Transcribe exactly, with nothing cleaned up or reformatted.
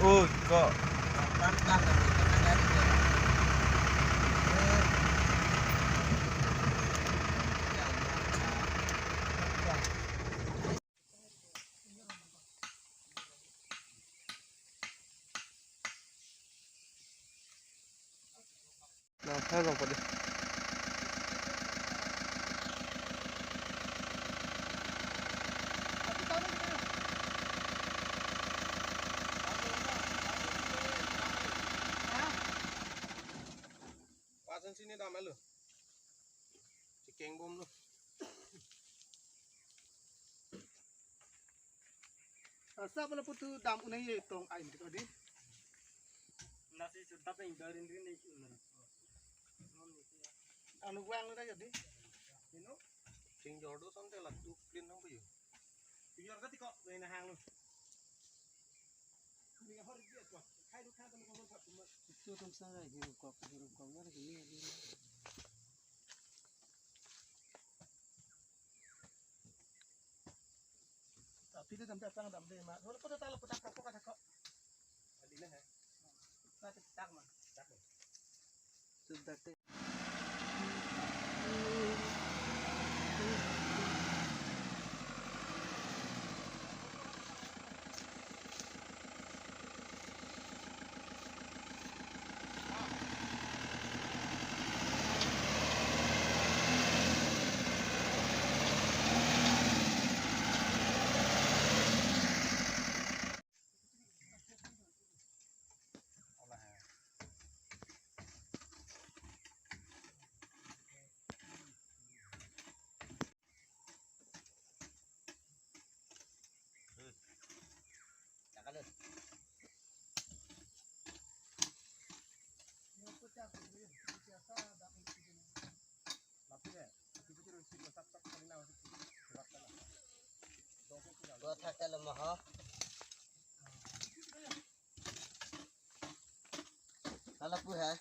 Ui, kok. Na, hai rong pade. Pasen sini dam alo. Chekeng bom lo. Asa pala putu dam unai ye tong ai mati kadi. Nasi sudah peng darin rin ni. Anu wang na jadi. Ino. Sing jordo samte la tu clean nang puyo. Sing jordo tiko na hang lo. Ni hor dia tu. Khai du khai tu. Itu tum sang rai hiru kok hiru kok ya lagi ni. Tapi dia sampai sang dam deh mak. Kalau kau tak lepas tak kau kata kau. Tadi lah. Kau tak ma. Tak. Sudah teh. Dua thak telo maha. Kalau pu hai.